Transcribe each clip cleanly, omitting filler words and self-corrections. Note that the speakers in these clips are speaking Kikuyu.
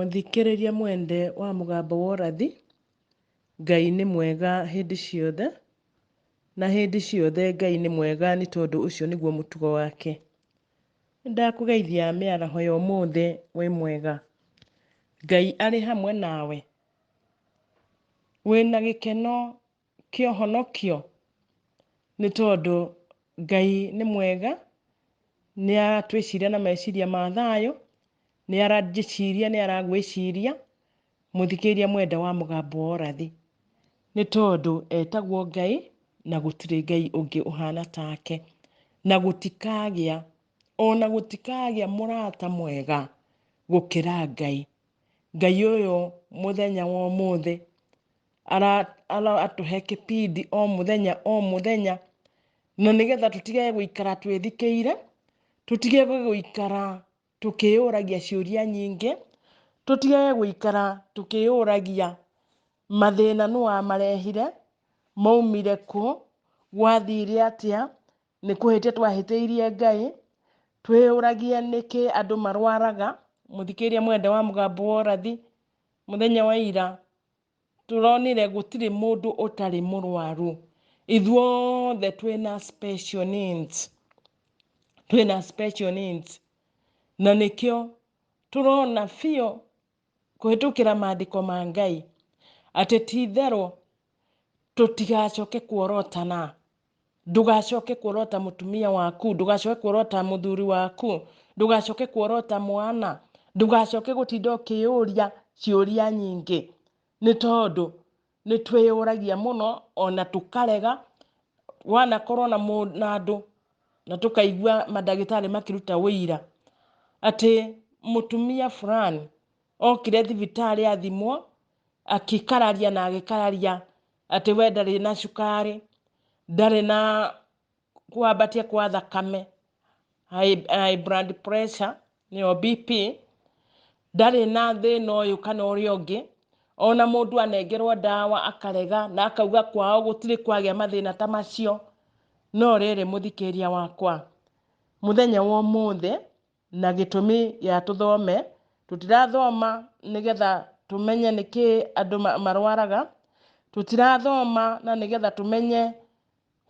Mũthikĩrĩria mwende wa mũgambo wa ũrathi, Ngai nĩ mwega hĩndĩ ciothe, na hĩndĩ ciothe Ngai nĩ mwega nĩ tondũ ũcio nĩguo mũtugo wake. Nĩndakũgeithia mĩaraho ya ũmũthĩ wĩ mwega. Ngai arĩ hamwe nawe. Wĩna gĩkeno kĩa ũhonokio nĩ tondũ Ngai nĩ mwega, nĩ aratwĩciria na meciria ma thayũ, nĩ aranjĩciria, nĩ aragwĩciria, mũthikĩrĩria mwenda wa mũgambo wa ũrathi. Nĩ tondũ etagwo Ngai na gũtirĩ Ngai ũngĩ ũhana take. Na gũtikagĩa, ona gũtikagĩa mũrata mwega gũkĩra Ngai. Ngai ũyũ mũthenya wa ũmũthĩ aratũhe kĩbindi o mũthenya o mũthenya, na nĩgetha tũtige gũikara twĩthikĩire, tũtige gũikara tũkĩyũragia ciũria nyingĩ, tũtige gũikara tũkĩyũragia mathĩna nũ wamarehire, maumire kũ, gwathire atĩa, nĩ kũhĩtia twahĩtĩirie Ngai, twĩyũragie nĩkĩ andũ marwaraga. Mũthikĩrĩria mwende wa mũgambo wa ũrathi, mũthenya wa ira tũronire gũtirĩ mũndũ ũtarĩ mũrwaru. Ithuothe twĩna special needs, twĩna special needs, na nĩkĩo tũrona biũ kũhĩtũkĩra maandĩko ma Ngai atĩ ti itherũ tũtigacoke kuorotana. Ndũgacoke kuorota mũtumia waku, ndũgacoke kuorota mũthuri waku, ndũgacoke kuorota mwana, ndũgacoke gũtinda ũkĩyũria ciũria nyingĩ, nĩ tondũ nĩ twĩyũragia mũno ona tũkarega wanakorwo na na andũ na tũkaigua mandagĩtarĩ makĩruta ũira atĩ mũtumia fulani okire thibitarĩ athimwo akĩkararia na agĩkararia atĩ we ndarĩ na cukari, ndarĩ na kwambatia kwa thakame, high blood pressure nĩyo BP, ndarĩ na thĩna ũyũ kana ũrĩa ũngĩ. Ona mũndũ anengerwo ndawa akarega na akauga kwao gũtirĩ kwagĩa mathĩna ta macio. No rĩrĩ mũthikĩrĩria wakwa, mũthenya wa ũmũthĩ na gĩtũmi gĩa tũthome, tũtirathoma nĩgetha tũmenye nĩkĩ andũ marwaraga, tũtirathoma na nĩgetha tũmenye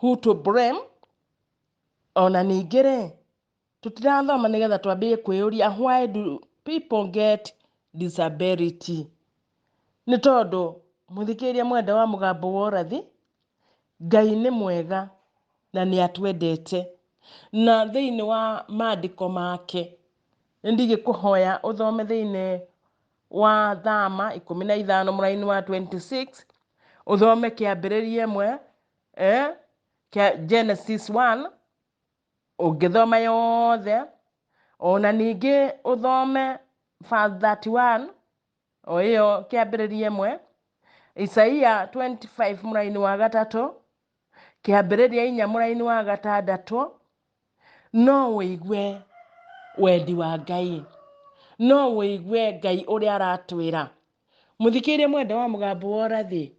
who to blame, ona ningĩ rĩ tũtirathoma nĩgetha twambie kwĩyũria why do people get disability. Nĩ tondũ mũthikĩrĩria mwenda wa mũgambo wa ũrathi, Ngai nĩ mwega na nĩ atwendete, na thĩinĩ wa maandĩko make nĩ ndingĩkũhoya ũthome thĩinĩ wa Thama 15 mũraini wa 26, ũthome kĩambĩrĩria ĩmwe, kĩa Genesis 1, ũngĩthoma yothe, ona ningĩ ũthome verse 31, o ĩyo kĩambĩrĩria ĩmwe, Isaia 25 mũraini wa gatatũ, kĩambĩrĩria 4 mũraini wa gatandatũ, no ũigue wendi wa Ngai, no ũigue Ngai ũrĩa aratwĩra. Mũthikĩrĩrie mwenda wa mũgambo wa ũrathi,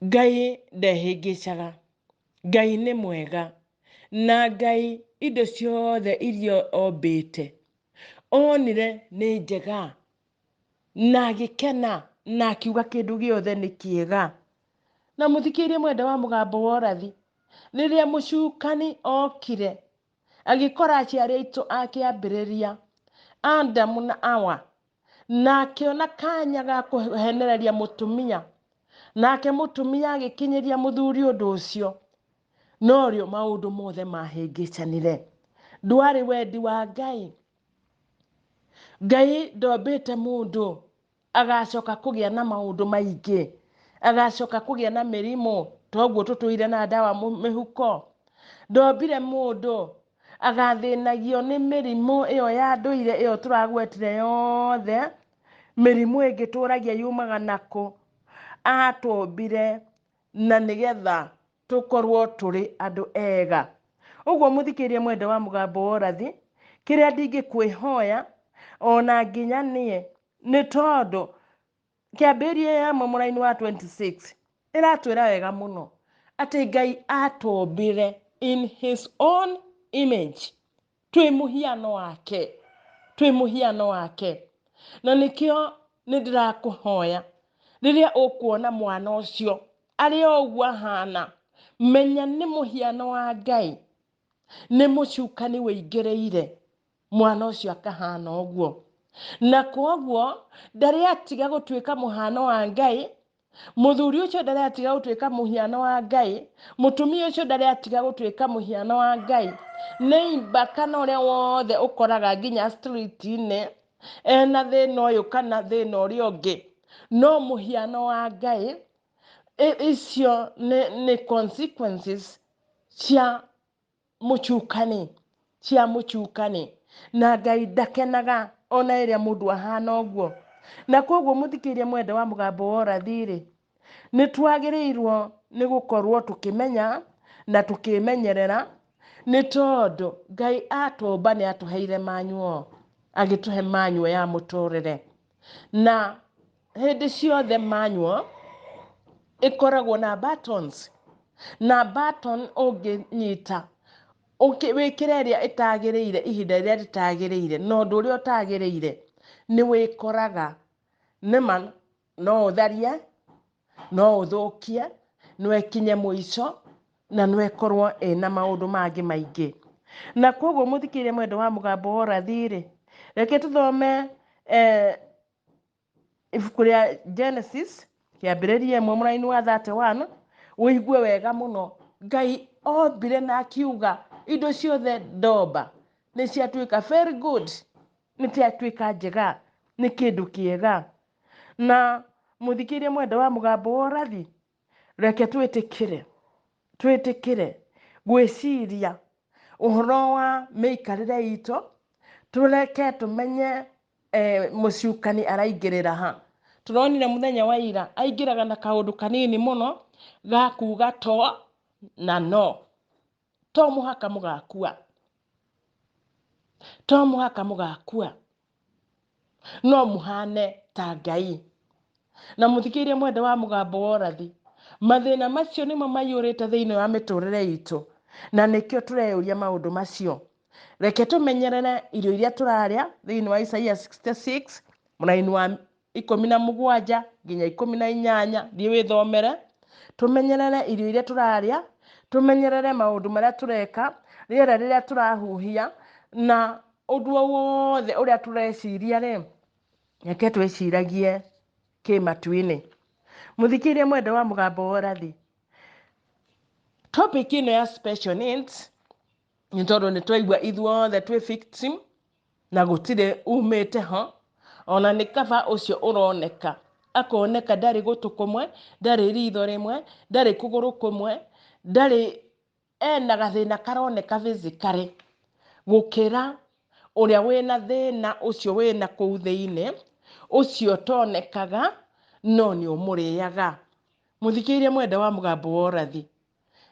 Ngai ndehĩngĩcaga, Ngai nĩ mwega, na Ngai indo ciothe iria ombĩte onire nĩ njega, na agĩkena na akiuga kĩndũ gĩothe nĩ kĩega. Na mũthikĩrĩrie mwenda wa mũgambo wa ũrathi, rĩrĩa mũcukani okire agĩkora aciari aitũ akĩambĩrĩria Adamu na Hawa, na akĩona kanya ga kũhenereria mũtumia, nake mũtumia agĩkinyĩria mũthuri ũndũ ũcio, norĩo maũndũ mothe mahĩngĩcanire. Ndwarĩ wendi wa Ngai. Ngai ndombĩte mũndũ agacoka kũgĩa na maũndũ maingĩ, agacoka kũgĩa na mĩrimũ, toguo tũtũire na ndawa mĩhuko. Ndombire mũndũ agathĩnagio nĩ mĩrimũ ĩyo ya ndũire ĩyo tũragwetire yothe, mĩrimũ ĩngĩ tũragia yumaga nakũ. Atũmbire na nĩgetha tũkorwo tũrĩ andũ ega. Ũguo mũthikĩrĩrie mwenda wa mũgambo wa ũrathi, kĩrĩa ndingĩkwĩhoya ona nginya niĩ, nĩ tondũ kĩambĩrĩria ya mũraini wa 26 ĩratwĩra wega mũno atĩ Ngai atũmbire in his own image, twĩ mũhiano wake, twĩ mũhiano wake. Na nĩkĩo nĩ ndĩrakũhoya rĩrĩa ũkuona mwana ũcio arĩ o ũguo ahana, menya nĩ mũhiano wa Ngai, nĩ mũcukani wĩingĩrĩire mwana ũcio akahana ũguo. Na koguo ndarĩ atiga gũtuĩka mũhano wa Ngai, mũthuri ũcio ndarĩ atiga gũtuĩka mũhiano wa Ngai, mũtumia ũcio ndarĩ atiga gũtuĩka mũhiano wa Ngai. Nĩ imba kana ũrĩa wothe ũkoraga nginya street-inĩ ena thĩna ũyũ kana thĩna ũrĩa ũngĩ, no mũhiano wa Ngai, icio nĩ consequences cia mũcukani, cia mũcukani. Na Ngai ndakenaga ona ĩrĩa mũndũ ahana ũguo. Na koguo mũthikĩrĩria mwende wa mũgambo wa ũrathi-rĩ, nĩ twagĩrĩirwo nĩ gũkorwo tũkĩmenya na tũkĩmenyerera, nĩ tondũ Ngai atũmba nĩ atũheire manual, agĩtũhe manual ya mũtũrĩre. Na hĩndĩ ciothe manual ĩkoragwo na buttons, na button ũngĩnyita wĩkĩre ĩrĩa ĩtagĩrĩire ihinda rĩrĩa rĩtagĩrĩire na ũndũ ũrĩa ũtagĩrĩire, nĩ wĩkoraga nĩma no ũtharie, no ũthũkie, no ĩkinye mũico na no ĩkorwo ĩna maũndũ mangĩ maingĩ. Na koguo mũthikĩrĩria mwendwa wa mũgambo wa ũrathi-rĩ, reke tũthome ibuku rĩa Genesis kĩambĩrĩria ĩmwe mũraini wa 31, ũigue wega mũno. Ngai ombire na akiuga indo ciothe ndomba nĩ ciatuĩka very good, nĩ ciatuĩka njega, nĩ kĩndũ kĩega. Na mũthikĩrĩria mwendwa wa mũgambo wa ũrathi, reke twĩtĩkĩre gwĩciria ũhoro wa mĩikarĩre itũ, tũreke tũmenye mũcukani araingĩrĩra ha. Tũronire mũthenya wa ira aingĩraga na kaũndũ kanini mũno ga kuga to na no. To mũhaka mũgakua, to mũhaka mũgakua, no mũhane ta Ngai. Na mũthikĩrĩria mwendwa wa mũgambo wa ũrathi, mathĩna macio nĩmo maiyũrĩte thĩinĩ wa mĩtũrĩre itũ, na nĩkĩo tũreyũria maũndũ macio. Reke tũmenyerere irio iria tũrarĩa thĩinĩ wa Isaia 66 mũraini wa 17 nginya 18, thiĩ wĩthomere. Tũmenyerere irio iria tũrarĩa, tũmenyerere maũndũ marĩa tũreka, rĩera rĩrĩa tũrahuhia, na ũndũ o wothe ũrĩa tũreciria rĩ, reke twĩciragie kĩmatu-inĩ. Mũthikĩrĩria mwendwa wa mũgambo wa ũrathi, topic ĩno ya special needs nĩ tondũ nĩ twaigua ithuothe twĩ victim na gũtirĩ umĩte ho, ona nĩ kaba ũcio ũroneka akoneka ndarĩ gũtũ kũmwe, ndarĩ ritho rĩmwe, ndarĩ kũgũrũ kũmwe, ndarĩ, ena gathĩna karoneka physically gũkĩra ũrĩa wĩna thĩna ũcio wĩna kũu thĩinĩ, ũcio ũtonekaga no nĩ ũmũrĩaga. Mũthikĩrĩria mwendwa wa mũgambo wa ũrathi,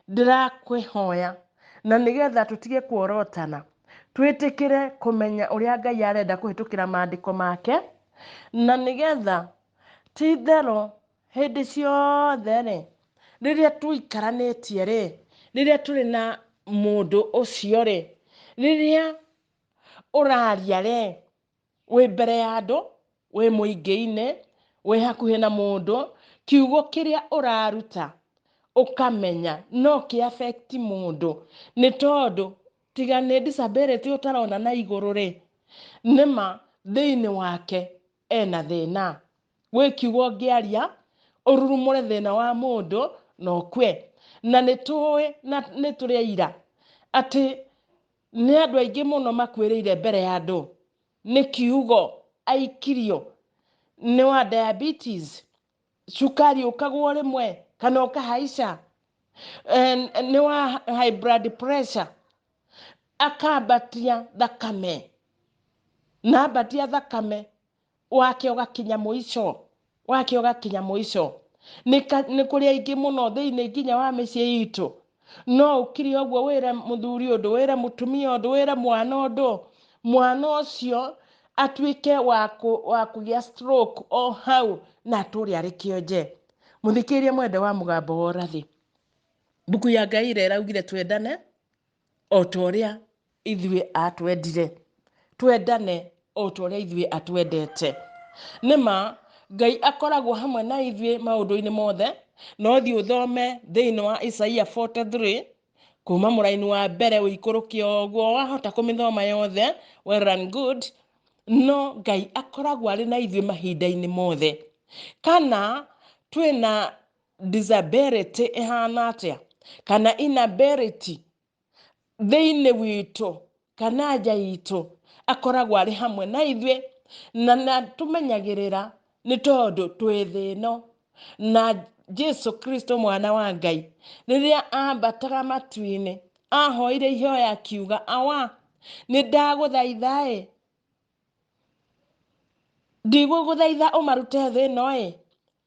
ndĩrakwĩhoya na nĩgetha tũtige kuorotana, twĩtĩkĩre kũmenya ũrĩa Ngai arenda kũhĩtũkĩra maandĩko make, na nĩgetha ti itherũ hĩndĩ ciothe rĩ, rĩrĩa tũikaranĩtie rĩ, rĩrĩa tũrĩ na mũndũ ũcio rĩ, rĩrĩa ũraria rĩ, wĩ mbere ya andũ, wĩ mũingĩ-inĩ, wĩ hakuhĩ na mũndũ, kiugo kĩrĩa ũraruta ũkamenya no kĩ affect mũndũ, nĩ tondũ tiga nĩ disability ũtarona na igũrũ rĩ, nĩma thĩinĩ wake ena thĩna. Gwĩ kiugo ũngĩaria ũrurumũre thĩna wa mũndũ na ũkue. Na nĩ tũĩ na nĩ tũrĩ aira atĩ nĩ andũ aingĩ mũno makuĩrĩire mbere ya andũ nĩ kiugo aikirio nĩ wa diabetes, cukari ũkagwo rĩmwe kana ũkahaica, nĩ wa high blood pressure, akambatia thakame, na ambatia thakame wake ũgakinya mũico, wake ũgakinya mũico. Nĩ kũrĩ aingĩ mũno thĩinĩ nginya wa mĩciĩ itũ, no ũkire ũguo wĩre mũthuri ũndũ, wĩre mũtumia ũndũ, wĩre mwana ũndũ, mwana ũcio atuĩke wa kũgĩa stroke o hau na atũre arĩ kĩonje. Mũthikĩrĩria mwendwa wa mũgambo wa ũrathi, mbuku ya Ngai ĩrĩa ĩraugire twendane o ta ũrĩa ithuĩ atwendire, twendane o ta ũrĩa ithuĩ atwendete. Nĩ ma Ngai akoragwo hamwe na ithuĩ maũndũ-inĩ mothe. No thiĩ ũthome thĩinĩ wa Isaia 43 kuma mũraini wa mbere ũikũrũke ũguo, wahota kũmĩthoma yothe, well and good. No Ngai akoragwo arĩ na ithuĩ mahinda-inĩ mothe. Kana twĩna disability ĩhana atĩa, kana inability thĩinĩ witũ kana nja itũ, akoragwo arĩ hamwe na ithuĩ na na tũmenyagĩrĩra nĩ tondũ twĩ thĩ ĩno. Na Jesu Kristo mwana wa Ngai rĩrĩa ambataga matu-inĩ ahoire ihoya akiuga, Awa, nĩ ndagũthaitha ĩ, ndigũgũthaitha ũmarute thĩ ĩno ĩ,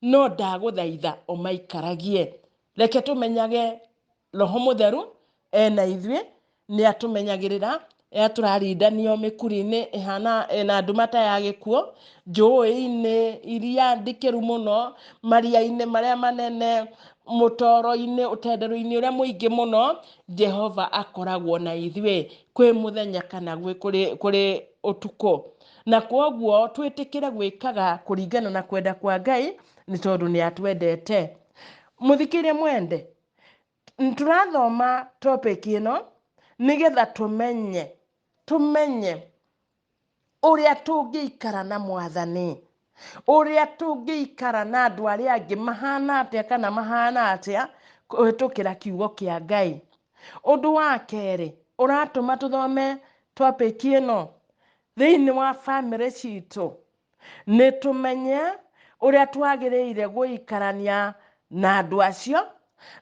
no ndagũthaitha ũmaikaragie. Reke tũmenyage Roho Mũtheru ena ithuĩ, nĩ atũmenyagĩrĩra rĩrĩa tũrarindanio mĩkuri-inĩ ĩhana ĩna nduma ta ya gĩkuũ, njũĩ-inĩ iria ndikĩru mũno, maria-inĩ marĩa manene, mũtoro-inĩ, ũtenderũ-inĩ ũrĩa mũingĩ mũno, Jehova akoragwo na ithuĩ kwĩ mũthenya kana gwĩ kũrĩ ũtukũ. Na kwoguo twĩtĩkĩre gwĩkaga kũringana na kwenda kwa Ngai nĩ tondũ nĩ atwendete. Mũthikĩrie mwende, tũrathoma topic ĩno nĩgetha tũmenye ũrĩa tũngĩikara na Mwathani, ũrĩa tũngĩikara na andũ arĩa angĩ mahana atĩa kana mahana atĩa kũhĩtũkĩra kiugo kĩa Ngai. Ũndũ wa kerĩ ũratũma tũthome topic ĩno thĩinĩ wa famĩlĩ citũ nĩ tũmenye ũrĩa twagĩrĩire gũikarania na andũ acio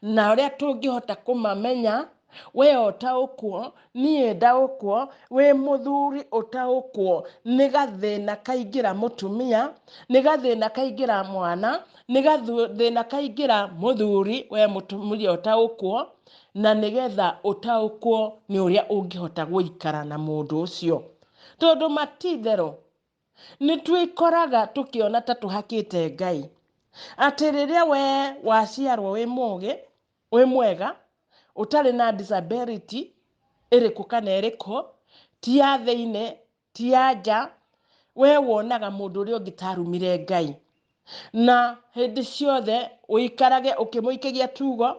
na ũrĩa tũngĩhota kũmamenya. We ũtaũkwo, niĩ ndaũkwo, wĩ mũthuri ũtaũkwo nĩ gathĩna kaingĩra mũtumia, nĩ gathĩna kaingĩra mwana, nĩ gathĩna kaingĩra mũthuri, we mũtumia ũtaũkwo, na nĩgetha ũtaũkwo nĩ ũrĩa ũngĩhota gũikara na mũndũ ũcio. Tondũ matitherũ nĩ twĩkoraga tũkĩona ta tũhakĩte Ngai, atĩ rĩrĩa we waciarwo wĩ mũgĩ, wĩ mwega, ũtarĩ na disability ĩrĩkũ kana ĩrĩkũ, ti ya thĩinĩ, ti ya nja, we wonaga mũndũ ũrĩa ũngĩ tarumire Ngai. Na hĩndĩ ciothe ũikarage ũkĩmũikagia tugo,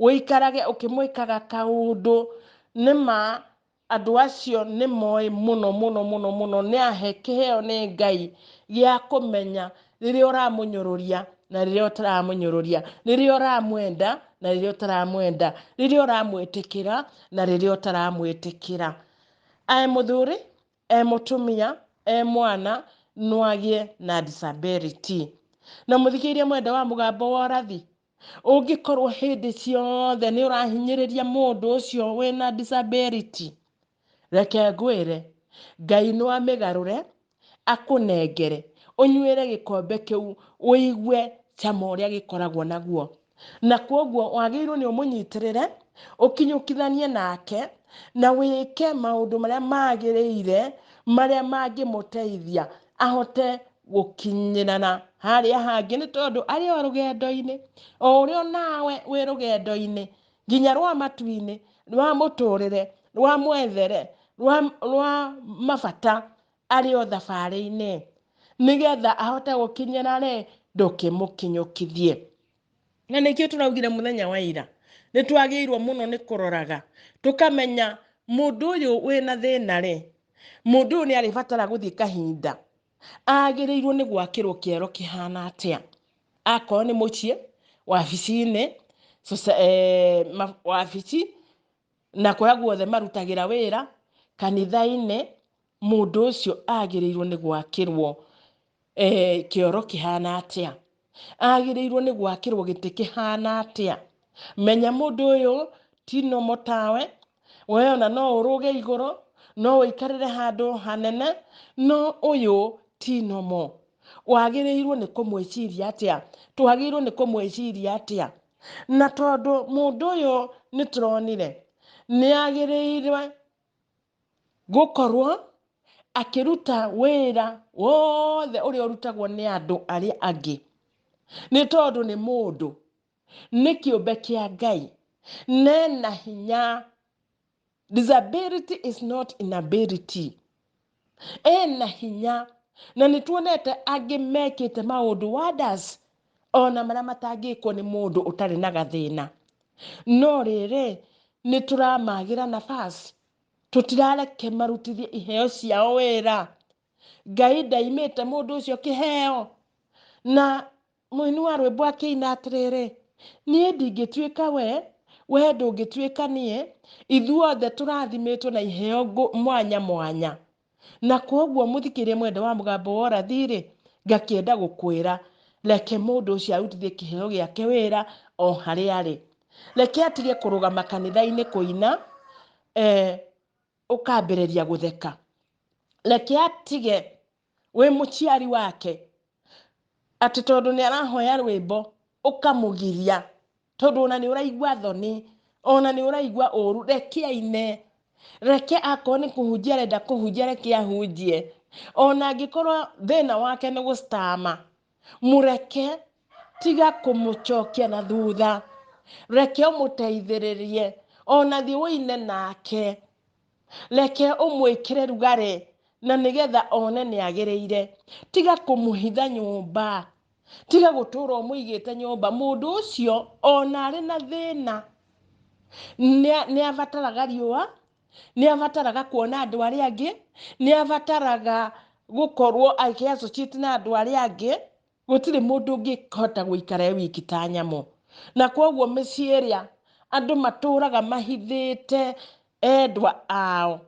ũikarage ũkĩmwĩkaga kaũndũ. Nĩ ma andũ acio nĩ moĩ mũno mũno mũno mũno, nĩ ahe kĩheo nĩ Ngai gĩa kũmenya rĩrĩa ũramũnyũrũria na rĩrĩa ũtaramũnyũrũria, rĩrĩa ũramwenda na rĩrĩa ũtaramwenda, rĩrĩa ũramwĩtĩkĩra na rĩrĩa ũtaramwĩtĩkĩra. E mũthuri, e mũtumia, e mwana, no agĩe na disability. Na mũthikĩrĩria mwenda wa mũgambo wa ũrathi, ũngĩkorwo hĩndĩ ciothe nĩ ũrahinyĩrĩria mũndũ ũcio wĩna disability, reke ngwĩre, Ngai no amĩgarũre, akũnengere, ũnyuĩre gĩkombe kĩu, ũigue cama ũrĩa gĩkoragwo naguo. Na kwoguo wagĩrĩirwo nĩ ũmũnyitĩrĩre, ũkinyũkithanie nake, na wĩke maũndũ marĩa magĩrĩire, marĩa mangĩmũteithia ahote gũkinyĩrana harĩa hangĩ, nĩ tondũ arĩ o rũgendo-inĩ, o ũrĩa onawe wĩ rũgendo-inĩ, nginya rwa matu-inĩ, rwa mũtũrĩre, rwa mwethere, rwa mabata, arĩ o thabarĩ-inĩ, nĩgetha ahote gũkinyĩra rĩ, ndũkĩmũkinyũkithie. Na nĩkĩo tũraugire mũthenya wa ira, nĩ twagĩrĩirwo mũno nĩ kũroraga, tũkamenya mũndũ ũyũ wĩna thĩna rĩ, mũndũ ũyũ nĩ arĩbatara gũthiĩ kahinda, agĩrĩirwo nĩ gwakĩrwo kĩoro kĩhana atĩa, akorwo nĩ mũciĩ, wabici-inĩ, wabici, na kũrĩa guothe marutagĩra wĩra, kanitha-inĩ, mũndũ ũcio agĩrĩirwo nĩ gwakĩrwo kĩoro kĩhana atĩa, agĩrĩirwo nĩ gwakĩrwo gĩtĩ kĩhana atĩa. Menya mũndũ ũyũ ti normal tawe, we ona no ũrũge igũrũ, no ũikarĩre handũ hanene, no ũyũ ti normal. Wagĩrĩirwo nĩ kũmwĩciria atĩa, twagĩrĩirwo nĩ kũmwĩciria atĩa. Na tondũ mũndũ ũyũ nĩ tũronire nĩ agĩrĩirwo gũkorwo akĩruta wĩra wothe ũrĩa ũrutagwo nĩ andũ arĩa angĩ, nĩ tondũ nĩ mũndũ, nĩ kĩũmbe kĩa Ngai, nena hinya. Disability is not inability. Ena hinya. Na nĩ tuonete angĩ mekĩte maũndũ wonders ona marĩa matangĩkwo nĩ mũndũ ũtarĩ na gathĩna. No rĩrĩ, nĩ tũramagĩra nafasi, tũtirareke marutithie iheo ciao wĩra. Ngai ndaimĩte mũndũ ũcio kĩheo. Na mũini wa rwĩmbo akĩina atĩrĩrĩ, niĩ ndingĩtuĩka we, we ndũngĩtuĩka niĩ, ithuothe tũrathimĩtwo na iheo mwanya mwanya. Na koguo mũthikĩrie mwenda wa mũgambo wa ũrathi-rĩ, ngakĩenda gũkwĩra, reke mũndũ ũcio arutithie kĩheo gĩake wĩra o harĩa arĩ. Reke atige kũrũgama kanitha-inĩ kũina, ũkambĩrĩria gũtheka. Reke atige wĩ mũciari wake, atĩ tondũ nĩ arahoya rwĩmbo, ũkamũgiria, tondũ ona nĩ ũraigua thoni, ona nĩ ũraigua ũru. Reke aine, reke akorwo nĩ kũhunjia arenda kũhunjia, reke ahunjie. Ona angĩkorwo thĩna wake nĩ gũcitama, mũreke, tiga kũmũcokia na thutha. Reke ũmũteithĩrĩrie, ona thiĩ ũine nake. Reke ũmwĩkĩre rugarĩ, na nĩgetha one nĩ agĩrĩire. Tiga kũmũhitha nyũmba, tiga gũtũra ũmũigĩte nyũmba. Mũndũ ũcio ona arĩ na thĩna, nĩ abataraga riũa, nĩ abataraga kuona andũ arĩa angĩ, nĩ abataraga gũkorwo akĩ-associate na andũ arĩa angĩ. Gũtirĩ mũndũ ũngĩhota gũikara e wiki ta nyamũ. Na koguo mĩciĩ ĩrĩa andũ matũraga mahithĩte endwa ao,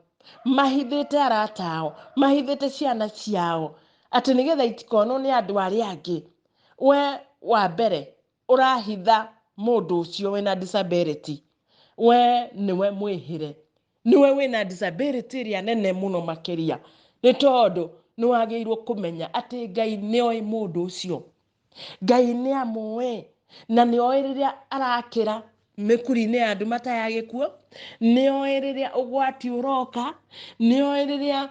mahithĩte arata ao, mahithĩte ciana ciao, atĩ nĩgetha itikonwo nĩ andũ arĩa angĩ, we wa mbere ũrahitha mũndũ ũcio wĩna disability, we nĩwe mwĩhĩre, nĩwe wĩna disability ĩrĩa nene mũno makĩria, nĩ tondũ nĩ wagĩrĩirwo kũmenya atĩ Ngai nĩoĩ mũndũ ũcio. Ngai nĩ amũĩ, na nĩoĩ rĩrĩa arakĩra mĩkuri-inĩ ya andũ mataya gĩkuũ, nĩoĩ rĩrĩa ũgwati ũroka, nĩoĩ rĩrĩa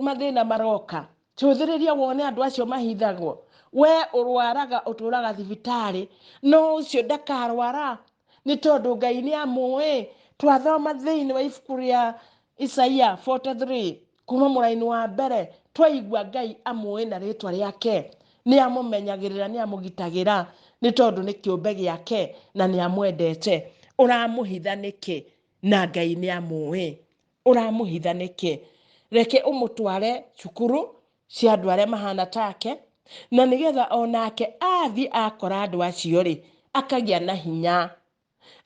mathĩna maroka. Cũthĩrĩria wone andũ acio mahithagwo. We ũrwaraga ũtũraga thibitarĩ, no ũcio ndakarwara, nĩ tondũ Ngai nĩ amũĩ. Twathoma thĩinĩ wa ibuku rĩa Isaia 43 kuma mũraini wa mbere, twaigua Ngai amũĩ na rĩtwa rĩake, nĩ amũmenyagĩrĩra, nĩ amũgitagĩra, nĩ tondũ nĩ kĩũmbe gĩake na nĩ amwendete. Ũramũhitha nĩkĩ? Na Ngai nĩ amũĩ. Ũramũhitha nĩkĩ? Reke ũmũtware cukuru cia andũ arĩa mahana take, na nĩgetha onake athiĩ akora andũ acio rĩ, akagĩa na hinya,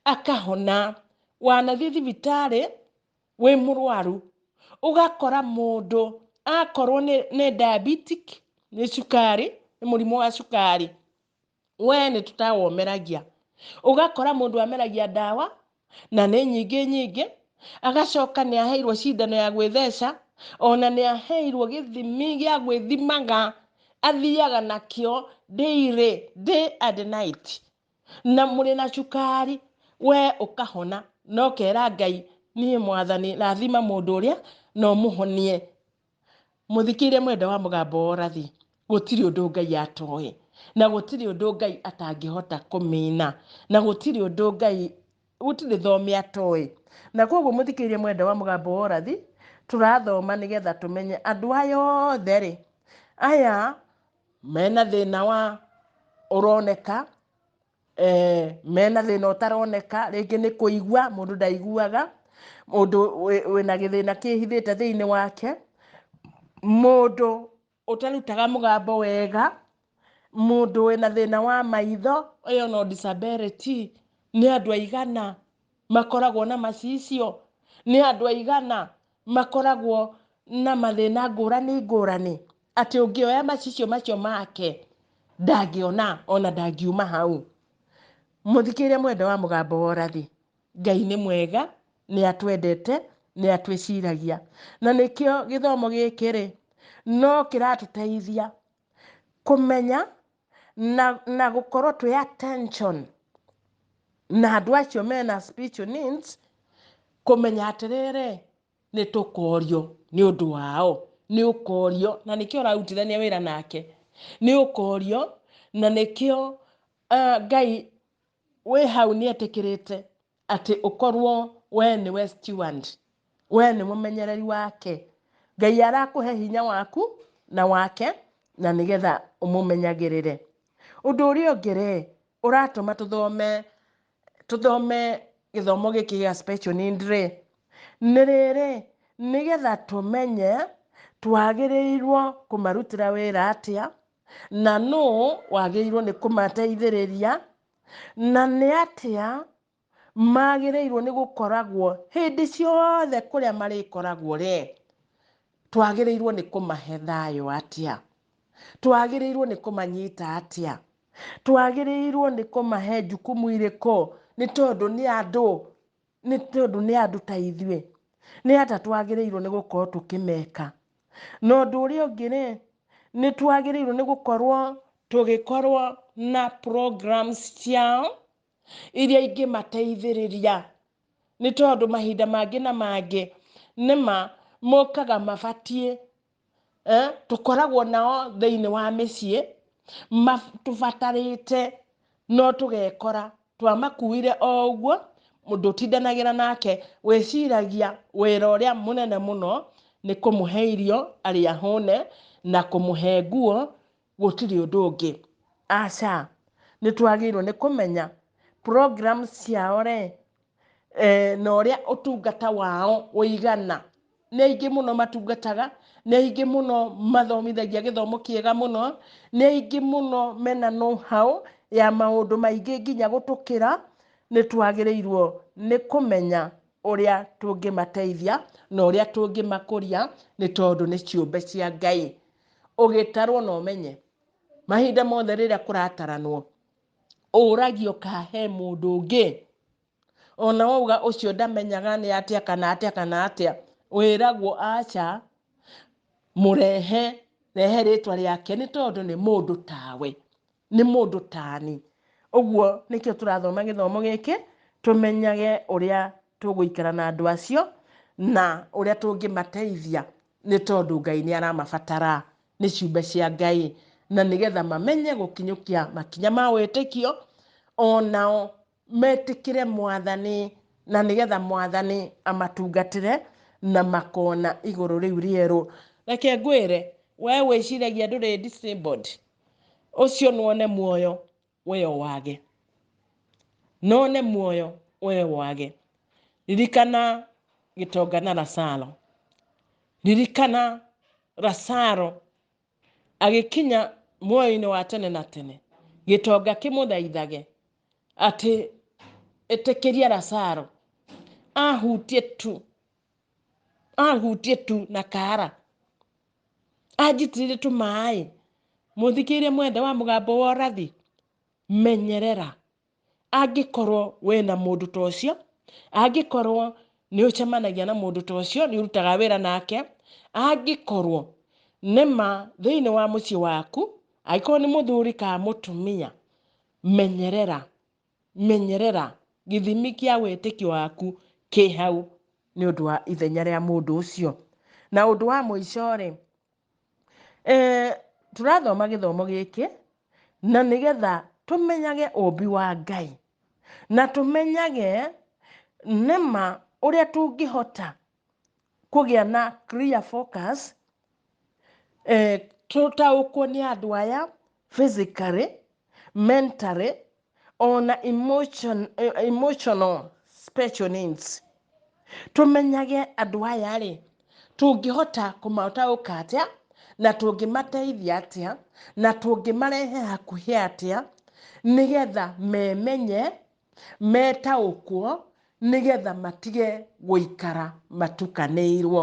akahona. Wanathiĩ thibitarĩ wĩ mũrwaru, ũgakora mũndũ akorwo nĩ diabetic, nĩ cukari, nĩ mũrimũ wa cukari, we nĩ tũtawomeragia. Ũgakora mũndũ ameragia ndawa na nĩ nyingĩ nyingĩ, agacoka nĩ aheirwo cindano ya gwĩtheca, ona nĩ aheirwo gĩthimi gĩa gwĩthimaga, athiaga nakĩo daily, day and night, na mũrĩ na cukari, we ũkahona, na ũkera Ngai, niĩ mwathani rathima mũndũ ũrĩa na ũmũhonie. Mũthikĩire mwenda wa mũgambo wa ũrathi, gũtirĩ ũndũ Ngai atoĩ, na gũtirĩ ũndũ Ngai atangĩhota kũmina, na gũtirĩ ũndũ Ngai, gũtirĩ thome atoĩ. Na koguo mũthikĩrĩrie mwenda wa mũgambo wa ũrathi, tũrathoma nĩgetha tũmenye andũ aya othe rĩ, aya mena thĩna wa ũroneka, mena thĩna ũtaroneka, rĩngĩ nĩ kũigua, mũndũ ndaiguaga, mũndũ wĩna gĩthĩna kĩhithĩte thĩinĩ wake, mũndũ ũtarutaga mũgambo wega, mũndũ wĩna thĩna wa maitho, ĩyo no disability. Nĩ andũ aigana makoragwo na macicio, nĩ andũ aigana makoragwo na mathĩna ngũrani ngũrani, atĩ ũngĩoya macicio macio make ndangĩona ona ndangiuma hau. Mũthikĩrĩria mwenda wa mũgambo wa ũrathi, Ngai nĩ mwega, nĩ atwendete, nĩ atwĩciragia, na nĩkĩo gĩthomo gĩkĩ rĩ no kĩratũteithia kũmenya na gũkorwo twĩ attention na andũ acio mena spiritual needs, kũmenya atĩrĩrĩ, nĩ tũkorio nĩ ũndũ wao, nĩ ũkorio, na nĩkĩo ũrarutithania wĩra nake, nĩ ũkorio, na nĩkĩo Ngai wĩ hau nĩ etĩkĩrĩte atĩ ũkorwo we nĩwe steward, we nĩ mũmenyereri wake, Ngai arakũhe hinya waku na wake na nĩgetha ũmũmenyagĩrĩre. Ũndũ ũrĩa ũngĩ rĩ, ũratũma tũthome gĩthomo gĩkĩ gĩa special need rĩ, nĩ rĩrĩ, nĩgetha tũmenye twagĩrĩirwo kũmarutĩra wĩra atĩa, na nũ wagĩrĩirwo nĩ kũmateithĩrĩria, na nĩ atĩa magĩrĩirwo nĩ gũkoragwo hĩndĩ ciothe kũrĩa marĩkoragwo rĩ, twagĩrĩirwo nĩ kũmahe thayũ atĩa, twagĩrĩirwo nĩ kũmanyita atĩa, twagĩrĩirwo nĩ kũmahe jukumu irĩkũ, nĩ tondũ nĩ andũ, nĩ tondũ nĩ andũ ta ithuĩ, nĩ atĩa twagĩrĩirwo nĩ gũkorwo tũkĩmeka. Na ũndũ ũrĩa ũngĩ rĩ, nĩ twagĩrĩirwo nĩ gũkorwo tũgĩkorwo na programs ciao iria ingĩmateithĩrĩria, nĩ tondũ mahinda mangĩ na mangĩ nĩma mokaga mabatiĩ, tũkoragwo nao thĩinĩ wa mĩciĩ tũbatarĩte, no tũgekora twamakuire o ũguo, mũndũ ũtindanagĩra nake wĩciragia wĩra ũrĩa mũnene mũno nĩ kũmũhe irio arĩa ahũne na kũmũhe nguo, gũtirĩ ũndũ ũngĩ. Aca, nĩ twagĩrĩirwo nĩ kũmenya programs ciao rĩ, na ũrĩa ũtungata wao ũigana. Nĩ aingĩ mũno matungataga, nĩ aingĩ mũno mathomithagia gĩthomo kĩega mũno, nĩ aingĩ mũno mena know-how ya maũndũ maingĩ nginya gũtũkĩra. Nĩ twagĩrĩirwo nĩ kũmenya ũrĩa tũngĩmateithia na ũrĩa tũngĩmakũria, nĩ tondũ nĩ ciũmbe cia Ngai. Ũgĩtarwo na ũmenye mahinda mothe rĩrĩa kũrataranwo, ũragio ka he mũndũ ũngĩ, ona wauga ũcio ndamenyaga nĩ atĩa kana atĩa kana atĩa, wĩragwo aca, mũrehe, rehe rĩtwa rĩake, nĩ tondũ nĩ mũndũ tawe, nĩ mũndũ tani. Ũguo nĩkĩo tũrathoma gĩthomo gĩkĩ, tũmenyage ũrĩa tũgũikara na andũ acio na ũrĩa tũngĩmateithia, nĩ tondũ Ngai nĩ aramabatara, nĩ ciũmbe cia Ngai, na nĩgetha mamenye gũkinyũkia makinya ma wĩtĩkio, onao metĩkĩre Mwathani, na nĩgetha Mwathani amatungatĩre na makona igũrũ rĩu rĩerũ. Reke ngwĩre, we wĩciragia ndũrĩ disabled, ũcio nĩwone muoyo we wage, none muoyo we wage. Ririkana gĩtonga na Lazaro, ririkana Lazaro agĩkinya muoyo-inĩ wa tene na tene, gĩtonga kĩmũthaithage atĩ ĩtĩkĩria Lazaro ahutie tu, ahutie tu na kara, anjitĩrĩrie tũmaĩ. Mũthikĩrĩrie mwende wa mũgambo wa ũrathi, menyerera angĩkorwo wĩna mũndũ ta ũcio, angĩkorwo nĩ ũcemanagia na mũndũ ta ũcio, nĩ ũrutaga wĩra nake, angĩkorwo nĩma thĩinĩ wa mũciĩ waku, angĩkorwo nĩ mũthuri kana mũtumia, menyerera, menyerera gĩthimi kĩa wĩtĩkio waku kĩ hau nĩ ũndũ wa ithenya rĩa mũndũ ũcio. Na ũndũ wa mũico rĩ, tũrathoma gĩthomo gĩkĩ na nĩgetha tũmenyage ũmbi wa Ngai, na tũmenyage nĩma ũrĩa tũngĩhota kũgĩa na clear focus, tũtaũkwo nĩ andũ aya physically, mentally, ona emotional special needs. Tũmenyage andũ aya rĩ, tũngĩhota kũmataũka atĩa, na tũngĩmateithia atĩa, na tũngĩmarehe hakuhĩ atĩa, nĩgetha memenye, metaũkwo, nĩgetha matige gũikara matukanĩirwo.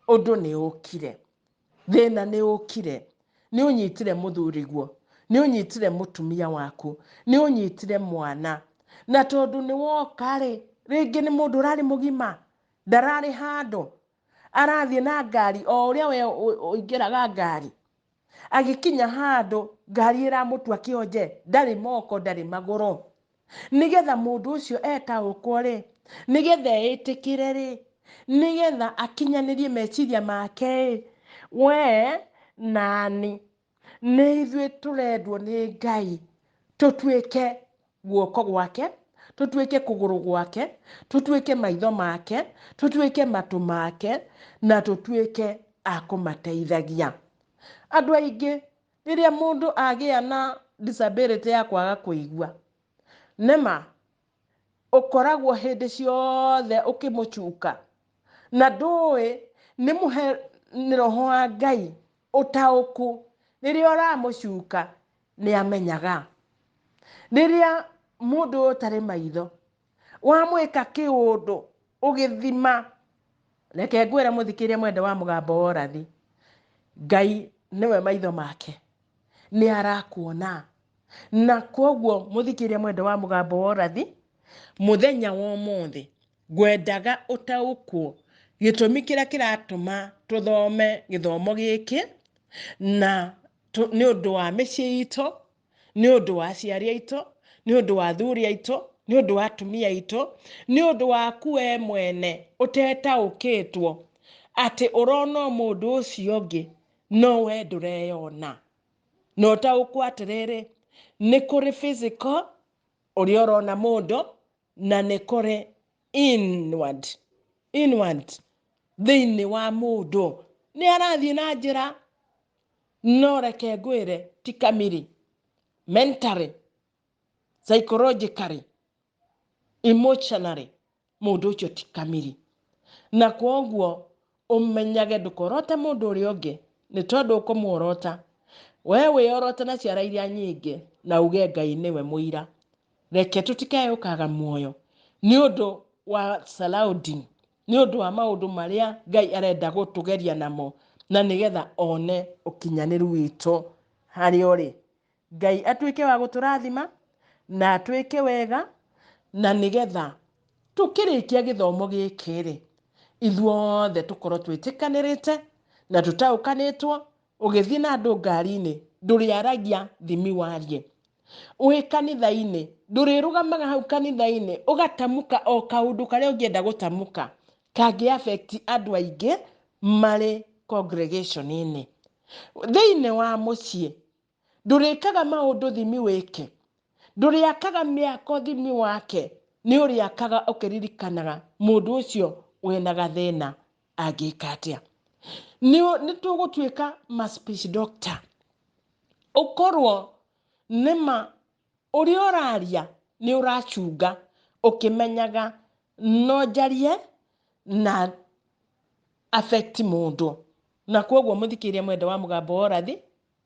Ũndũ nĩ ũkire, thĩna nĩ ũkire, nĩ ũnyitire mũthuriguo, nĩ ũnyitire mũtumia waku, nĩ ũnyitire mwana, na tondũ nĩ woka rĩ, rĩngĩ nĩ mũndũ ũrarĩ mũgima, ndararĩ handũ, arathiĩ na ngari o ũrĩa we ũingĩraga ngari, agĩkinya handũ ngari ĩramũtua kĩonje, ndarĩ moko ndarĩ magũrũ. Nĩgetha mũndũ ũcio etaũkwo rĩ, nĩgetha etĩkĩre rĩ, nĩgetha akinyanĩrie meciria make rĩ, we nani nĩ ithuĩ tũrendwo nĩ Ngai tũtuĩke guoko gwake, tũtuĩke kũgũrũ gwake, tũtuĩke maitho make, tũtuĩke matũ make, na tũtuĩke a kũmateithagia. Andũ aingĩ rĩrĩa mũndũ agĩa na disability ya kwaga kũigua, nĩma ũkoragwo hĩndĩ ciothe ũkĩmũcuka na ndũĩ nĩ mũhe nĩ roho wa Ngai ũtaũku. Rĩrĩa ũramũcuka nĩ amenyaga. Rĩrĩa mũndũ ũtarĩ maitho wamwĩka kĩũndũ ũgĩthima, reke ngwĩre mũthikĩrĩria mwende wa mũgambo wa ũrathi, Ngai nĩwe maitho make, nĩ arakuona. Na koguo mũthikĩrĩria mwende wa mũgambo wa ũrathi, mũthenya wa ũmũthĩ ngwendaga ũtaũkwo gĩtũmi kĩrĩa kĩratũma tũthome gĩthomo gĩkĩ, na nĩ ũndũ wa mĩciĩ itũ, nĩ ũndũ wa aciari aitũ, nĩ ũndũ wa athuri aitũ, nĩ ũndũ wa atumia aitũ, nĩ ũndũ waku we mwene ũtetaũkĩtwo atĩ ũrona o mũndũ ũcio ũngĩ no we ndũreyona. Na ũtaũkwo atĩrĩrĩ, nĩ kũrĩ physical ũrĩa ũrona mũndũ, na nĩ kũrĩ inward, inward thĩinĩ wa mũndũ nĩ arathiĩ na njĩra, no reke ngwĩre ti kamiri, mentally, psychologically, emotionally, mũndũ ũcio ti kamiri. Na kwoguo ũmenyage ndũkorote mũndũ ũrĩa ũngĩ nĩ tondũ ũkũmuorota. We wĩorote na ciara iria nyingĩ na uge Ngai nĩwe mũira. Reke tũtikae gũkaga muoyo nĩ ũndũ wa surrounding, nĩ ũndũ wa maũndũ marĩa Ngai arenda gũtũgeria namo, na nĩgetha one ũkinyanĩru witũ harĩa ũrĩ. Ngai atuĩke wa gũtũrathima na atwĩke wega, na nĩgetha tũkĩrĩkia gĩthomo gĩkĩ rĩ, ithuothe tũkorwo twĩtĩkanĩrĩte na tũtaũkanĩtwo. Ũgĩthiĩ na andũ ngari-inĩ ndũrĩaragia thimi warie, wĩ kanitha-inĩ ndũrĩrũgamaga hau kanitha-inĩ ũgatamũka o kaũndũ karĩa ũngĩenda gũtamũka kangĩ affect andũ aingĩ marĩ congregation-inĩ. Thĩinĩ wa mũciĩ ndũrĩkaga maũndũ thimi wĩke, ndũrĩakaga mĩako thimi wake, nĩ ũrĩakaga ũkĩririkanaga mũndũ ũcio wĩna gathĩna angĩka atĩa. Nĩ tũgũtuĩka ma speech doctor, ũkorwo nĩma ũrĩa ũraria nĩ ũracunga ũkĩmenyaga no njarie na affect mũndũ. Na koguo mũthikĩrĩria mwende wa mũgambo wa ũrathi,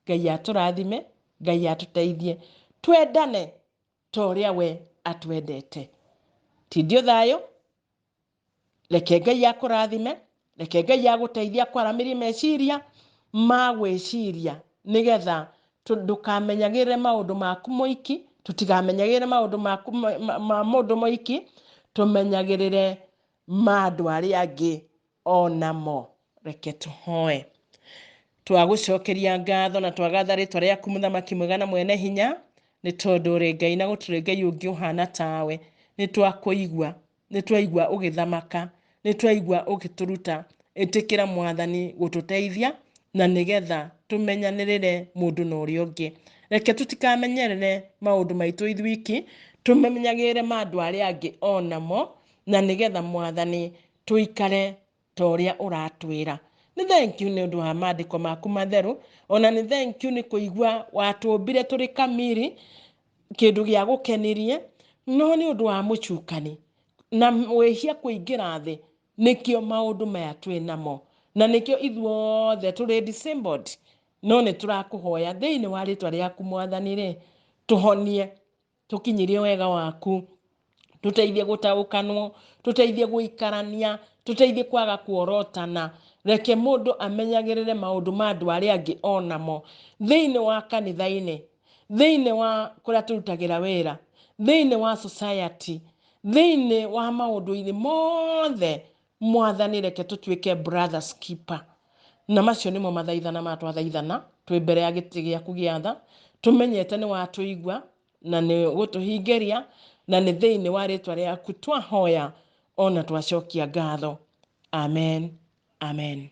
Ngai atũrathime, Ngai atũteithie, twendane ta ũrĩa we atwendete. Tindio thayũ, reke Ngai akũrathime, reke Ngai agũteithie akwaramĩrie meciria ma gwĩciria, nĩgetha ndũkamenyagĩrĩre maũndũ maku mũiki, tũtikamenyagĩrĩre maũndũ maku ma mũndũ mũiki, tũmenyagĩrĩre ma andũ arĩa angĩ onamo. Reke tũhoe. Twagũcokeria ngatho na twagatha rĩtwa rĩaku mũthamaki mwega na mwene hinya, nĩ tondũ ũrĩ Ngai na gũtirĩ Ngai ũngĩ ũhana tawe. Nĩ twakũigua, nĩ twaigua ũgĩthamaka, nĩ twaigua ũgĩtũruta. Ĩtĩkĩra Mwathani gũtũteithia na nĩgetha tũmenyanĩrĩre mũndũ na ũrĩa ũngĩ. Reke tũtikamenyerere maũndũ maitũ ithuiki, tũmenyagĩrĩre ma andũ arĩa angĩ onamo, na nĩgetha Mwathani tũikare ta ũrĩa ũratwĩra. Nĩ thank you nĩ ũndũ wa maandĩko maku matheru, ona nĩ thank you nĩ kũigua watũmbire tũrĩ kamiri, kĩndũ gĩa gũkenirie, no nĩ ũndũ wa mũcukani na wĩhia kũingĩra thĩ, nĩkĩo maũndũ maya twĩ namo, na nĩkĩo ithuothe tũrĩ disabled. No nĩ tũrakũhoya thĩinĩ wa rĩtwa rĩaku Mwathani rĩ, tũhonie, tũkinyĩrie wega waku, tũteithie gũtaũkanwo, tũteithie gũikarania, tũteithie kwaga kuorotana. Reke mũndũ amenyagĩrĩre maũndũ ma andũ arĩa angĩ onamo, thĩinĩ wa kanitha-inĩ, thĩinĩ wa kũrĩa tũrutagĩra wĩra, thĩinĩ wa society, thĩinĩ wa maũndũ-inĩ mothe. Mwathani reke tũtuĩke brothers keeper. Na macio nĩmo mathaithana ma twathaithana twĩ mbere ya gĩtĩ gĩaku gĩa tha, tũmenyete nĩ watũigua na nĩ gũtũhingĩria, na nĩ thĩinĩ wa rĩtwa rĩaku twahoya ona twacokia ngatho. Amen, amen.